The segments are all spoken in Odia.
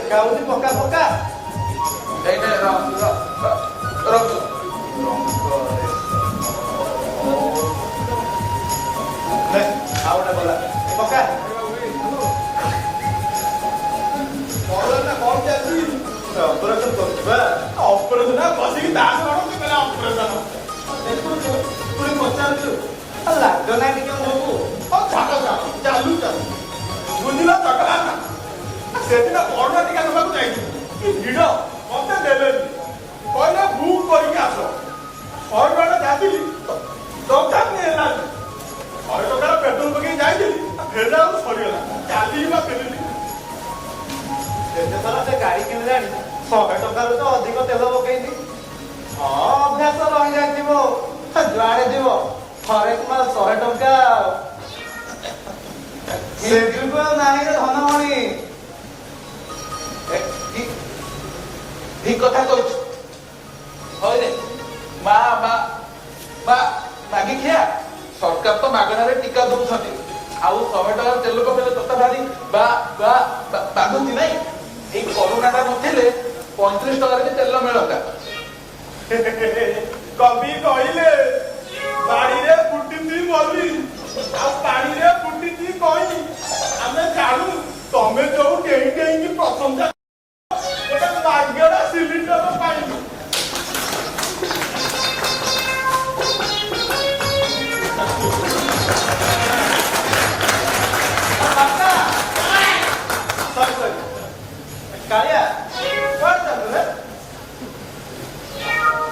ଦେଖାଯାଉଛି ପକା ପକା। ଏଇଟା ର ର ରଖ ରଙ୍ଗ। ନେ, ଆଉ ଗୋଟେ ଗଲା ପକା। କଣ କଣ ଚାଲିଛି? ଅପରେସନ କରୁଛି ବା। ଅପରେସନ ବସିକି ତାସ ବାଡଉଛି, କହିଲା ଅପରେସନ। ଦେଖୁଛୁ, ପୁଣି ପଚାରୁଛୁ। ଲାଜ ନାହିଁ ଟିକେ ମୁହଁକୁ? ହଉ, ଛାଡ଼ ଛାଡ଼, ଚାଲୁ ଚାଲୁ। ବୁଝିଲ ଚକଲା ନା, ସେଦିନ କରୋନା ଟୀକା ନେବାକୁ ଯାଇଥିଲି। କି ଭିଡ଼, ମତେ ଦେଲେନି, କହିଲେ ବୁକ୍ କରିକି ଆସ। 100 ଟଙ୍କା ଯାଇଥିଲି, ଦରକାର ହେଲାନି। 100 ଟଙ୍କାର ପେଟ୍ରୋଲ ପକେଇ ଯାଇଥିଲି, ଫେରିଲା ବେଳକୁ ସରିଗଲା। ଚାଲିକି ବା ଫେରିଲି। ଯେତେ ଥର ସେ ଗାଡି କିଣିଲାଣି, 100 ଟଙ୍କାରୁ ତ ଅଧିକ ତେଲ ପକେଇନି। ହଁ, ଅଭ୍ୟାସ ରହିଯାଇଥିବ। ଯୁଆଡେ ଯିବ ଥରେ କିମ୍ବା 100 ଟଙ୍କା। ସେ ଯୁଗ ଆଉ ନାହିଁ ରେ ଧନମଣି। ଠିକ କଥା କହିଛୁ। ହଇରେ ମା ମା ମା ମାଗିଖିଆ, ସରକାର ତ ମାଗଣାରେ ଟୀକା ଦଉଛନ୍ତି, ଆଉ 100 ଟଙ୍କାର ତେଲ ପକେଇଲେ ତୋତେ ଭାରି ବା ବା ବାଧୁଛି ନାଇଁ? ଏଇ କରୋନାଟା ନଥିଲେ 35 ଟଙ୍କାରେ ବି ତେଲ ମିଳନ୍ତା। କବି କହିଲେ, ବାଡ଼ିରେ ଫୁଟିଛି ମଲ୍ଲି ଆଉ ପାଣିରେ ଫୁଟିଛି କଇଁ। ଆମେ ଜାଣୁ ତମେ ଯୋଉ ଡେଇଁ ଡେଇଁକି ପ୍ରଶଂସା ଗୋଟେ ମାଗଣା ସିଲିଣ୍ଡର ପାଇଁ। କାକା, ସରି ସରି, କାଳିଆ, କୁଆଡେ ଚାଲୁ ରେ?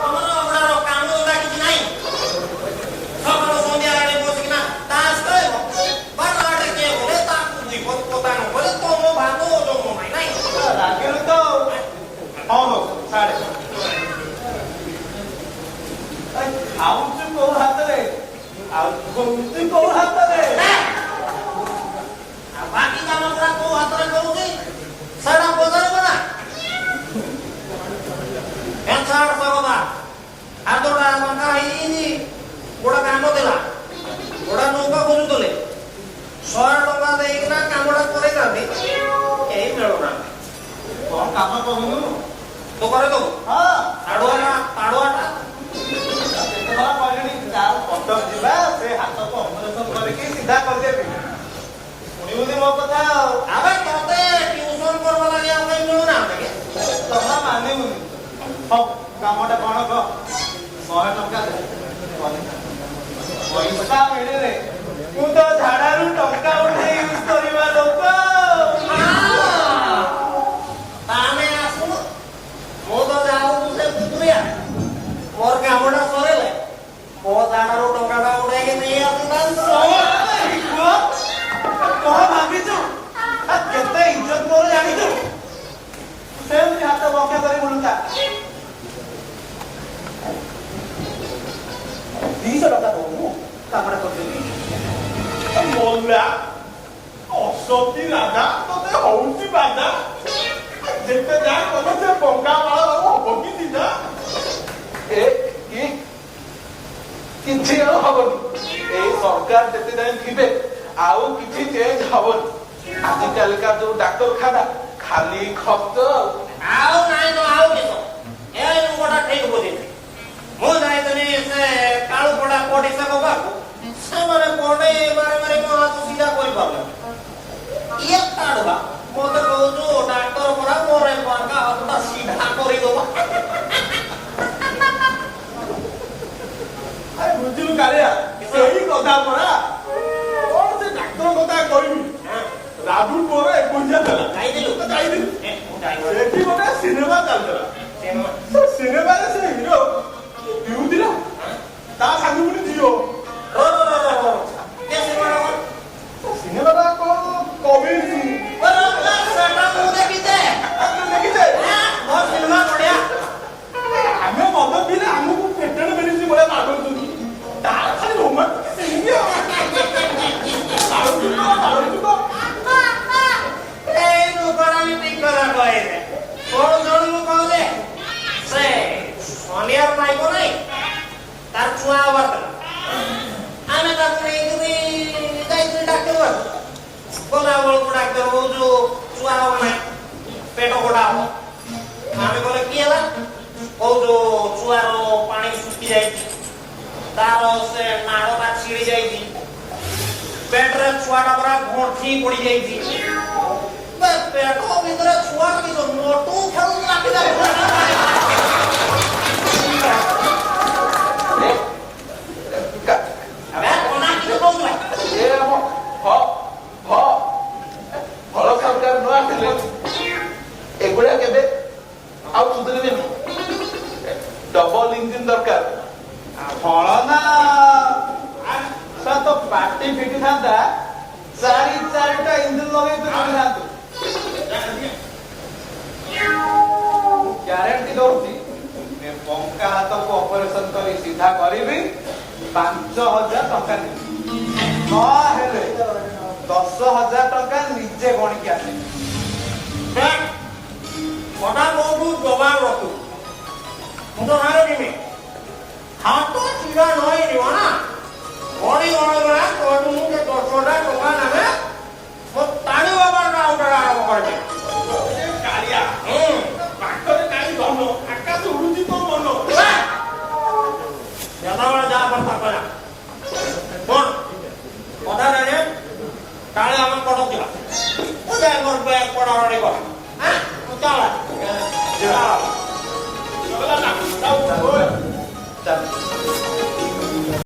ତମର ଗୁଡ଼ାର କାମ ଧନ୍ଦା କିଛି ନାହିଁ? ସକାଳୁ ସନ୍ଧ୍ୟା ଆଡ଼େ ବସିକିନା ତାସ ଖେଳିବ। ବାଟଘାଟରେ କିଏ ଗଲେ ତାକୁ ଦୁଇ ପଦ କଥା ନ କହିଲେ ତମ ଭାତ ହଜମ ନାହିଁ, ନାଇଁ? ରାଗିଲୁ ତ। ହଁ ହଉ, ଛାଡେ। ଖାଉଛୁ କୋଉ ହାତରେ ଆଉ ଘୁମୁଛୁ କୋଉ ହାତରେ? ଆଉ ବାକି କାମ ଗୁଡ଼ା କୋଉ ହାତରେ କରୁଛି, ସେଟା ପଚାରିବ ନା? ଏ ଛାଡ଼ ସେ କଥା। ହାତଟା ବଙ୍କା ହେଇଯାଇଛି, ଗୋଟେ କାମ ଥିଲା। ଗୋଟେ ନୌକା ଖୋଜୁଥିଲେ, 100 ଟଙ୍କା ଦେଇକିନା କାମଟା କରେଇଥାନ୍ତି, କେହି ମିଳୁନାହାନ୍ତି। କଣ କାମ କହୁନୁ? ତୁ କରେଇଦବୁ? ହଁ। ତାଡୁଆଟା, ତାଡୁଆଟା। କେତେ ଥର କହିଲିଣି, ଚାଲ କଟକ ଯିବା, ସେ ହାତକୁ ଅପରେସନ କରିକି ସିଧା କରିଦେବି। ଶୁଣିବୁନି ମୋ କଥା ଆଉ। ଆବେ, ତତେ ଟ୍ୟୁସନ କରବା ଲାଗି ଆଉ କେହି ମିଳୁନାହାନ୍ତି କି? ଜମା ମାନିବୁନି। ହଉ, କାମଟା କଣ କହ। 100 ଟଙ୍କା ଦେ। ପଇସା ମିଳିଲେ ମୁଁ ତ ଝାଡାରୁ ଟଙ୍କା ଉଠେଇ ୟୁଜ କରିବା ଲୋକ। ତାହେଲେ ଆସୁନୁ। ମୁଁ ତ ଯାଉଛି ସେ କୁକୁରିଆ। ମୋର କାମଟା ସରିଲେ ମୋ ଝାଡ଼ାରୁ ଟଙ୍କାଟା ଉଠେଇକି ନେଇ ଆସିଥାନ୍ତି। ପୁଅ, କଣ ଭାବିଛୁ? ଆ, କେତେ ଇଜ୍ଜତ ମୋର ଜାଣିଛୁ? ସେମିତି ହାତ ବଙ୍କା କରି ବୁଲୁତା। 200 ଟଙ୍କା ଦଉନୁ, କାମଟା କରିଦେବି। ମଲା ଅସତୀ ରାଧା, ତତେ ହଉଛି ବାଧା। ଯେତେ ଯାହା କଲେ ସେ ବଙ୍କା ବାଳ ଆଉ ହବ କି ସିଧା? ଏ କି କିଛି ଆଉ ହବନି। ଏଇ ସରକାର ଯେତେ ଯାଏଁ ଥିବେ, ଆଉ କିଛି ଚେଞ୍ଜ ହବନି। ଆଜିକାଲିକା ଯୋଉ ଡାକ୍ତରଖାନା, ଖାଲି ଖର୍ଚ୍ଚ ଆଉ। ଆଉ ନାଇଁ ତ ଆଉ କିସ। ଏ ଲୋକଟା ଠିକ ବୁଝିଛି। ମୁଁ ଯାଇଥିଲି ସେ କାଳୁପଡା ପଡ଼ିଶାଙ୍କ ପାଖକୁ, ସେମାନେ କଣ୍ଢେଇ ମାରି ମାରି ମୋ ହାତ ସିଧା କରିପାରିଲେ। ଇଏ କାଢୁଆ ମତେ କହୁଛୁ, ଡାକ୍ତର ପରା ମୋର ଏ ବାଙ୍କା ହାତଟା ସିଧା କରିଦବା। ଆରେ ବୁଝିଲୁ କାଳିଆ, ସେଇ କଥା ପରା। କଣ ସେ ଡାକ୍ତର କଥା କହିବି, ରାଜୁ ପୁଅର ଏକୋଇଶିଆ ଥିଲା। ଯାଇଥିଲୁ? ଯାଇଥିଲି। ଏ, ମୁଁ ଯାଇନି। ସେଠି ଗୋଟେ ସିନେମା ଚାଲିଥିଲା। ସିନେମା? ସେ ସିନେମାରେ ସେ ହିରୋ ପିଉଥିଲା, ତା ସାଙ୍ଗକୁ ପୁଣି ଝିଅ। ର ର ର ର ର, କେ ସିନେମାଟା କଣ? ସିନେମାଟା କଣ କବିର ସିଂ। ର, ର, ସେଟା ମୁଁ ଦେଖିଛେ। ଦେଖିଛେ? ମୋ ସିନେମା ବଢିଆ। ଆମେ ମଦ ପିଇଲେ ଆମକୁ ପେଟେଣ୍ଟ ମେଡିସିନ ଭଳିଆ ମାଗଉଛନ୍ତି, ତାର ଖାଲି ରୋମାଣ୍ଟିକ ସିନ୍ ଆଉ। ବାଳୁଚୁ ତ, ବାଳୁଚୁ ତ। ଏଇ ଲୋକଟା ବି ଠିକ କଥା କହିଲେ। କଣ ଶୁଣିବୁ କହିଲେ, ସେ ସନିଆର ମାଇପ ନାଇଁ, ତାର ଛୁଆ ହବାର ଥିଲା। ଆମେ ତାକୁ ନେଇକିରି ଯାଇଥିଲି ଡାକ୍ତର ପାଖକୁ। ଗଲା ବେଳକୁ ଡାକ୍ତର କହୁଛୁ, ଛୁଆ ହବ ନାହିଁ, ପେଟ କଟା। ପଢା ହବ। ଆମେ କହିଲେ, କି ହେଲା? କୋଉ ଛୁଆର ପାଣି ଶୁଖି ଯାଇଛି, ତାର ସେ ନାଳଟା ଛିଡି ଯାଇଛି, ପେଟରେ ଛୁଆଟା ପୁରା ଗଣ୍ଠି ପଡି ଯାଇଛି। ବେ, ପେଟ ଭିତରେ ଛୁଆ କି ନଟୁ ଖେଳୁଥିଲା କି? ଆବେ, କନା କିଛି କହୁଥିଲା? ଏ ଆମ ଫ ଫ ଫଳ ସରକାର ନ ଆସିଲେ ଏଗୁଡା କେବେ ଆଉ ସୁଧରିବେନି। ଡବଲ ଇଞ୍ଜିନ ଦରକାର। ଫଳ ନା ତ ପାଟି ଫିଟିଥାନ୍ତା, ଚାରି ଚାରିଟା ଇଞ୍ଜିନ ଲଗେଇ ତୁ ଫିଟିଥାନ୍ତୁ। ମୁଁ ଗ୍ୟାରେଣ୍ଟି ଦଉଛି, ଏ ବଙ୍କା ହାତକୁ ଅପରେସନ କରି ସିଧା କରିବି, 5000 ଟଙ୍କା ନେବି। ନ ହେଲେ 10,000 ଟଙ୍କା ନିଜେ ଗଣିକି ଆସିବି। ଦେଖ, କଥା କୋଉଠୁ ଜବାବ ରଖୁ। ମୁଁ ତ ସାଙ୍ଗରେ ଯିମି। ହାତ ସିଧା ନ ହେଇଯିବ ନା, ଗଣି ଗଣି ଗଣା ତୋଠୁ ମୁଁ ସେ 10,000 ଟଙ୍କା ନେବେ, ମୋ ତାଡ଼ି ବାବାଟା ଆଉ ଗୋଟେ ଆରମ୍ଭ କରିବି। ଏ କାଳିଆ, ପାଖରେ ନାଇଁ ଧନ, ଆକାଶ ଉଡୁଛି ତୋ ମନ। ଯେତେବେଳେ ଯାହା କଥା କହିଲା କଣ କଥା ନାହିଁ। କାଳେ ଆମେ କଟକ ଯିବା, ମୁଁ ଯାଇ ମୋର ବ୍ୟାଗ ପଢ଼ାପଢ଼ି କର। ଚାଲ ଚାଲ।